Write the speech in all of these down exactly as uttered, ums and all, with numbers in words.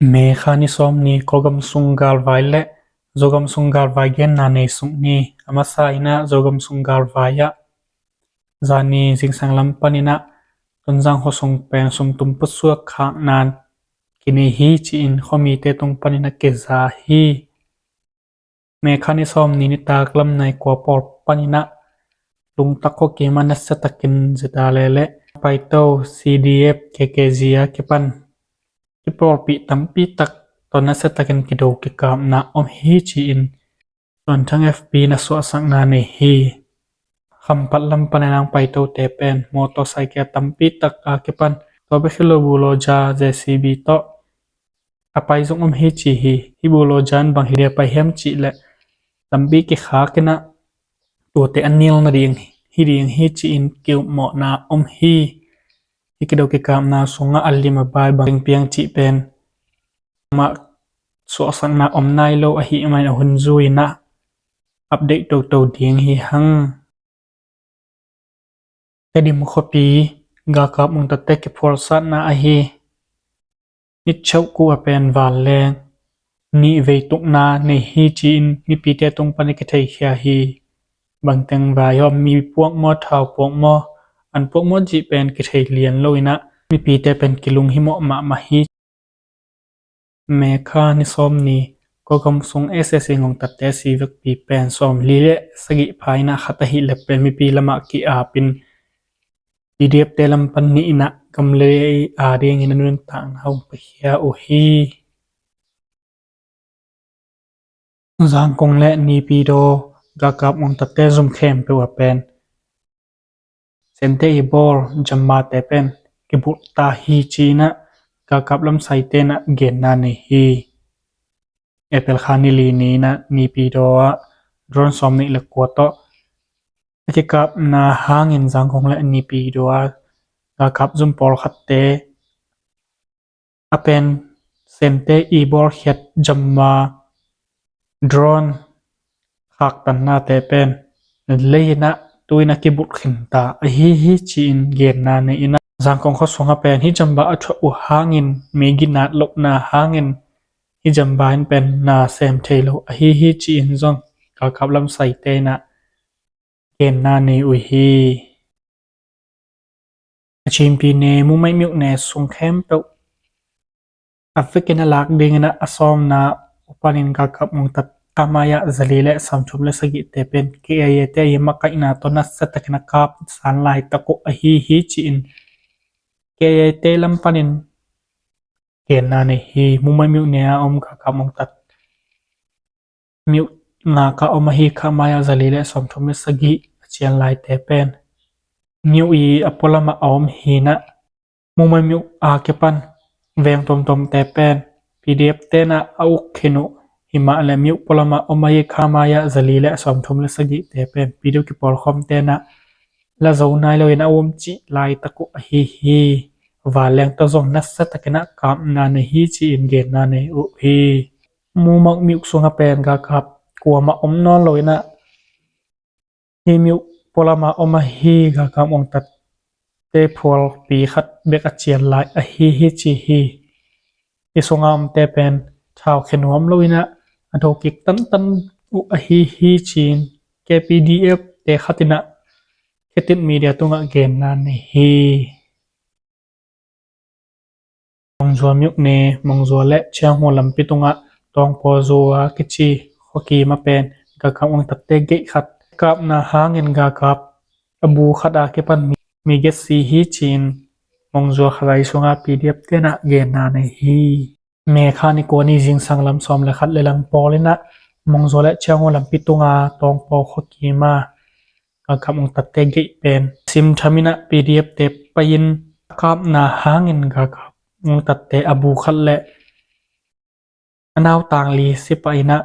May kha ni sawm ni, Kawlgam sung galvai le Zogam sung galvai genna nei sung ni. A masa in ah Zogam sung galvai ah zani zingsang lam panin ah Tonzang khuasung pen sumtum pusuak khakna kinei hi ci-in khuamite tung panin ah kiza hi. May kha ni sawm ni nitak lam nai kua pawl panin ah Lungtak khuakim ah nasiatakin ZRA le Paito, CDF, KKZ a kipan kipawlpih tampi tak tawh nasiatakin kido kikapna om hi ci-in Suanthang FB in ah suahsakna nei hi. Khampat lam panin ah Paitote pen motorcycle tampi tak a kipan tua bek hi lo bulldozer, JCB tawh a pai zong om hi ci hi. Hih bulldozer in bang hi dia pai hiam cih leh lampi kikhak in ah tuate a nilna ding hi ding hi ci-in kiupmawhna om hi. Hih kido kikapna sungah a lim a bai bang piang cih pen amah suahsakna om nai lo ahih manin a hun zui in ah update toto ding hi hang. Tedim khuapi galkap ungtatte kiphualsatna ahi. Ni chauh kuh a pen vanleng nih vei tukna nei hi ci-in mipite tung panin kitheikhia hi. Bangteng vai hawm, mi puak maw, thau puak maw, an puak maw cih pen kithei lian lo in ah mipite pen kilunghimawh mahmah hi. May kha ni sawm ni, Kawlgam sung SAC ngongtatte si vekpi pen sawmli le sagih pha in ah khat ahih leh pen mipi lamah ki-apin PDF te lam pan nih in ah gam le lei adingin a nuntakna hong piakhia uh hi. Zangkong le Naypyidaw galkap ngongtatte zum khempeuh a pen Sente Ibor, Jammate pen kibulh ta hi ci-in ah galkap lamsaite in ah genna nei hi. April kha ni li ni in ah Naypyidaw ah drone sawmnih le kua tawh a kikapna hangin Zangkong le Naypyidaw ah galkap zum pawlkhatte a pen Sente Ibor khiat Jamma drone khaktannate pen lei in ah tu in ah kibulh khin ta ahi hi ci-in genna nei in ah Zangkong khuasung a pen hih Jamma a thuah uh hangin meigin at lohna hangin hih Jamma in pen na sem thei lo ahi hi ci-in zong galkap lamsaite in ah genna nei uh hi. A Chin pyine Mumaih myone sung khempeuh a vekin a lak dingin ah a sawmna uh panin galkap ngongtat khamai ah zali le sawmthum le sagihte pen KIA te i makaihna tawh nasiatakin a kap san laitak uh ahi hi ci-in KIA te lam panin genna nei hi. Mumaih myone a om galkap ngongtat myo ngaka om ahi khamai ah zali le sawmthum le sagih a cian laite pen myo i a pualamah a om hi in ah Mumaih myo a kipan veng tuamtuamte pen PDF te in ah a uk khin uh hi mah le myo pualamah om ahi khamai ah zali le sawmthum le sagihte pen PDF kipawlkhawmte in ah la zo nai lo in a um cih laitak uh ahi hi. Vanleng tawh zong nasiatakin ah kapna nei hi ci-in genna nei uh hi. Mumaih myo sungah pen galkap kuamah om nawn lo in ah hih myo pualamah om ahi galkap ngongtatte phualpi khat bek a cian lai ahi hi ci hi. Hih sunga omte pen thau khia nuam lo in ah a do kik tantan uh ahi hi ci-in KPDF te khat in ah Khit Thit Media tungah genna nei hi. Mongzua myone, Mongzua le Chianghu lampi tungah Tawngpaw Zua kici khuakim a pen galkap ngongtatte gate khat kapna hangin galkap a bu khat a kipan mi, mi giat si hi ci-in Mongzua khatlai sunga PDF te in ah genna nei hi. May kha ni kua ni zingsang lam sawm le khat le lang pawl in ah Mongzua le Chianghu lampi tunga Tawngpaw khuakim a galkap ngongtatte gate pen simtham in ah PDF te pai-in a kapna hangin galkap ngongtatte a bu khat le a nautang li si pah in ah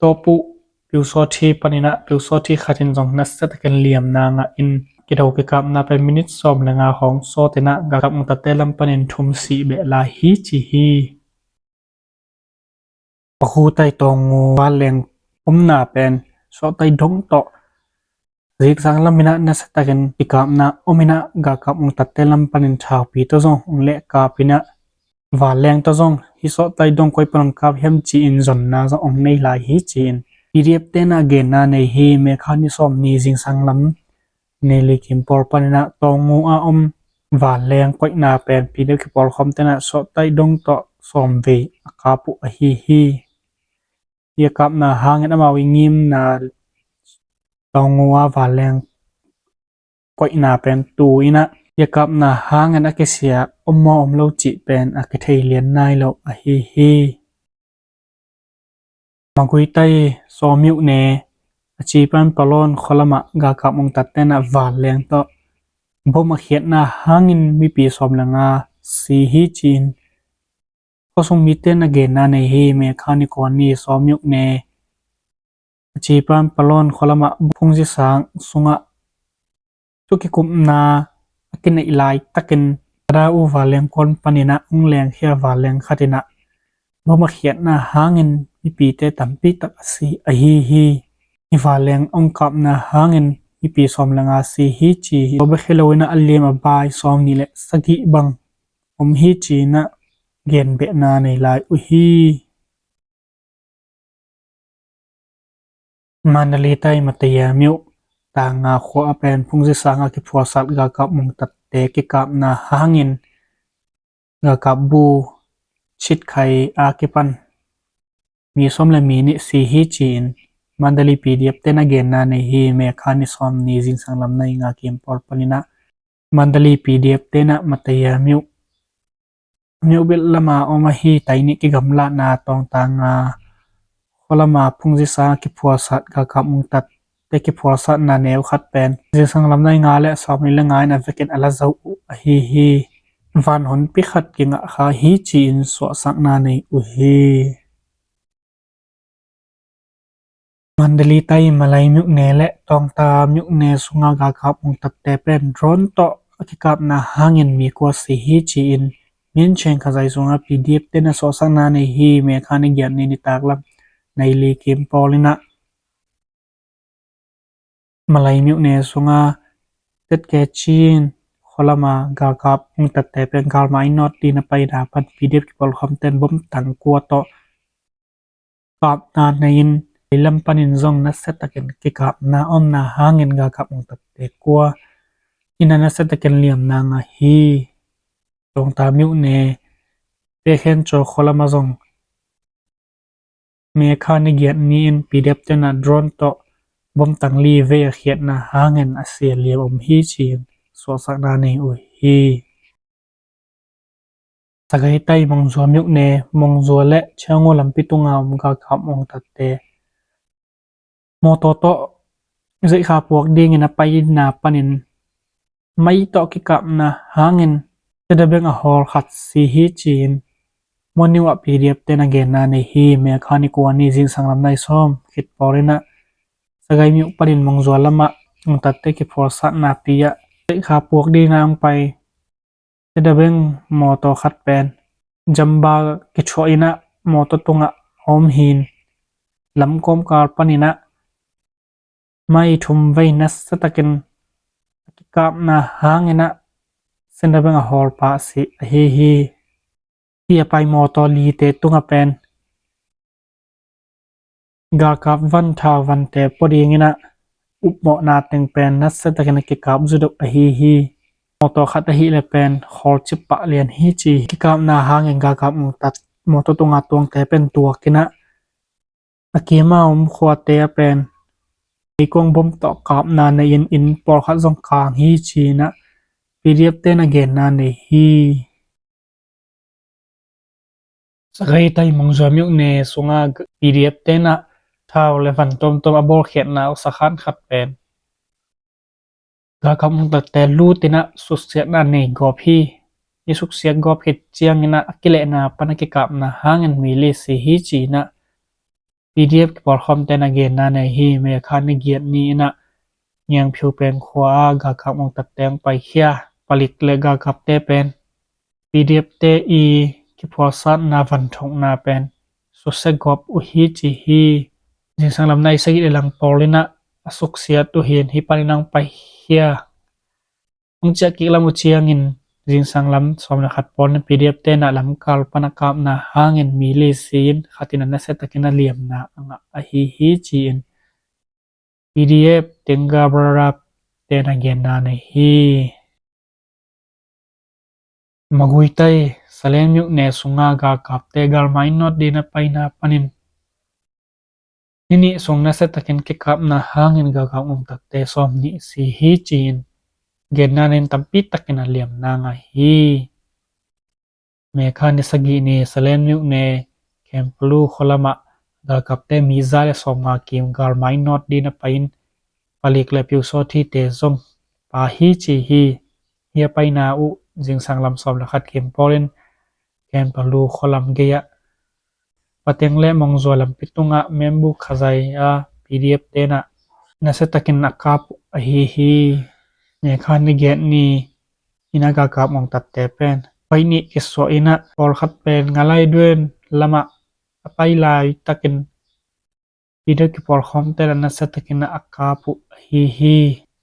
tawpuh piusawthi panin ah piusawthi khat in zong nasiatakin liamna ngah in kido kikapna pen minit sawm le nga hong sawt in ah galkap ngongtatte lam panin thum sih beh lai hi ci hi. Pakhutai Tawngngu vanleng omna pen suahtai dong tawh zikzang lam in ah nasiatakin kikapna om in ah galkap ngongtatte lam panin thaupi tawh zong hong lehkap in ah vanleng tawh zong Sawhtai dong koi pan hong kap hiam ci-in zonna zong hong nei lai hi ci-in P D F te'n ah genna nei hi. May kha ni sawm ni zingsang lam ni li kim pawl panin ah Taungu a om vanleng koihna pen P D F kipawlkhawm te'n ah sawhtai dong tawh sawm vei a kap uh ahi hi. Hih a kapna hangin amau i ngimna Taungu a vanleng koihna pen tu-in ah hih a kapna hangin a kisia om maw om lo cih pen a kithei lian nai lo ahi hi. Maguitai Sawmyuk ne a cipan Palon khualamah galkap ungtat te'n ah vanleng tawh bom a khiatna hangin mipi sawm le nga si hi ci-in khuasung mite'n ah genna nei hi. May kha ni kua ni Sawmyuk ne a cipan Palon khualamah Phungzisang sungah thu kikupna a kineih laitakin Tada uh vanleng kuan panin ah hong lengkhia vanleng khat in ah bom a khiatna hangin mipite tampi tak a si ahi hi. Hih vanleng hong kapna hangin mipi sawm le nga si hi ci hi. Tua bek hi loin ah a liam a bai sawm nih le sagih bang om hi ci-in ah genbehna nei lai uh hi. Mandalay tai Mataya Myuk tanga khua a pen Phungzisang a kiphualsat galkap mungtatte kikapna hangin galkap bu Chitkhai a kipan mi sawm le mi nih si hi ci-in Mandalay P D F te'n ah genna nei hi. May kha ni sawm ni zingsang lam ni nga kim pawl panin ah Mandalay P D F te'n ah Mataya Myuk Myukbit lama om ahi tai nih kigamlatna Tawngtanga khualama Phungzisang a kiphualsat galkap mungtatte kiphualsatna neu khat pen zingsang lam ni nga le sawm ni le nga in a vekin a la zo uh ahi hi. Van honpi khat kingah kha hi ci-in suahsakna nei uh hi. Mandalay tai Malay Myukne le Tawngta Myukne sunga galkap mungtatte pen drone tawh a kikapna hangin mi kua si hi ci-in Minchen khazai sunga P D F te'n ah suahsakna nei hi. May kha ni giat ni nitak lam ni li kim pawl in ah Malay Myukne sunga Tetkechin khualama galkap mungtatte pen galmai nawt dingin a paina pan P D F kipawlkhawmte'n bom tang kua tawh kapna nei-in leilam panin zong nasiatakin kikapna omna hangin galkap mungtatte kua in ah nasiatakin liamna ngah hi. Tawngta Myukne Pekhencho khualama zong May kha ni giat ni-in P D F te'n ah drone tawh bom tang li vei a khiatna hangin a sia liam om hi ci-in suahsakna nei uh hi. Sagaing tai Mongzua Myukne Mongzua le Chiangu lampi tunga om galkap mungtatte mawtaw tawh zeihkha puak dingin a paina panin mai tawh kikapna hangin Tedabeng a hawl khat si hi ci-in Moniu ah P D F te'n a genna nei hi. May kha ni kua ni zingsang lam ni sawm khit pawl in ah Sagaing Myuk panin Mongzua lamah ungtatte kiphualsatna pi ah zeihkha puak dingin a hong pai Tedabeng mawtaw khat pen jamba kithuah in ah mawtaw tungah a om hi-in lam kawmkal panin ah mai thum vei nasiatakin a kikapna hangin ah Tedabeng a hawl pah si ahi hi. Hih a pai mawtaw lite tungah pen galkap van thau vante pua dingin ah upmawhna teng pen nasiatakin a kikap zudok ahi hi. Mawtaw khat ahih leh pen khawlcip pah lian hi ci hi. Kikapna hangin galkap ungtat mawtaw tunga tuangte pen tuak in ah a kima om khuate ah pen meikuang bom tawh kapna nei-in inn pawlkhat zong kang hi ci-in ah P D F te'n a genna nei hi. Sagaing tai Mongzua Myukne sunga P D F te'n ah thau le van tuamtuam a bawlkhiatna a sakhan khat pen galkap ungtatte lut in ah suksiatna nei gawp hi. Hih suksiat gawp khit ciangin ah a kilehna pan a kikapna hangin mi li si hi ci-in ah P D F kipawlkhawmte'n a genna nei hi. May kha ni giat ni-in ah Ngiangphiu peng khua ah galkap ungtatte hong paikhia palik le galkapte pen P D F te i kiphualsatna van thokna pen susia gawp uh hi ci hi. Zingsang lam ni sagih le lang pawl in ah a suksiat uh hi-in hih panin a hong paikhia. Hong ciah kik lam uh ciangin Zingsang lam sawm le khat pawl in P D F te'n ah lamkal pan a kapna hangin mi li si-in khat in ah nasiatakin a liamna a ngah ahi hi ci-in P D F Tenggabra Rap te'n a genna nei hi. Magway tai Salen myone sunga galkapte galmai nawt dingin a paina panin ni nih sung nasiatakin kikapna hangin galkap ngongtatte sawm nih si hi ci-in genna nei-in tampi takin a liamna ngah hi. May kha ni sagih ni Salen myone Khenpahlu khua lamah galkapte mi za le sawmnga kim galmai nawt dingin a pai-in palik le pyusawthite zong pha hi ci hi. Hih a paina uh zingsang lam sawm le khat kim pawl in Khenpahlu khua lam gei-ah Pateng le Mongzua lampi tungah Membuk khazai-a P D F te'n ah nasiatakin a kap uh ahi hi. May kha ni giat ni-in a galkap ngongtatte pen hoih nih kisuah in ah pawlkhat pen Ngalaiduen lamah a pai laitakin P D F kipawlkhawmte'n ah nasiatakin a kap uh ahi hi.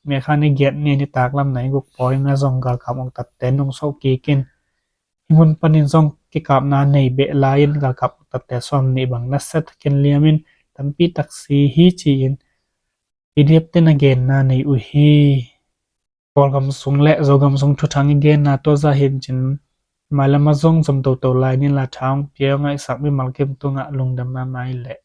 May kha ni giat ni nitak lam nai guk pawl in ah zong galkap ngongtatte nungsuah kik in hih mun panin zong kikapna nei beh lai-in galkap ngongtatte sawm nih bang nasiatakin liamin tampi tak si hi ci-in P D F te'n a genna nei uh hi. Kawlgam sung le Zogam sung thuthang i genna tua zah hi-in cin, mailam ah zong zom toto lai ni la, tha hong pia ngaihsak mimal kim tungah lungdam mahmah i leh.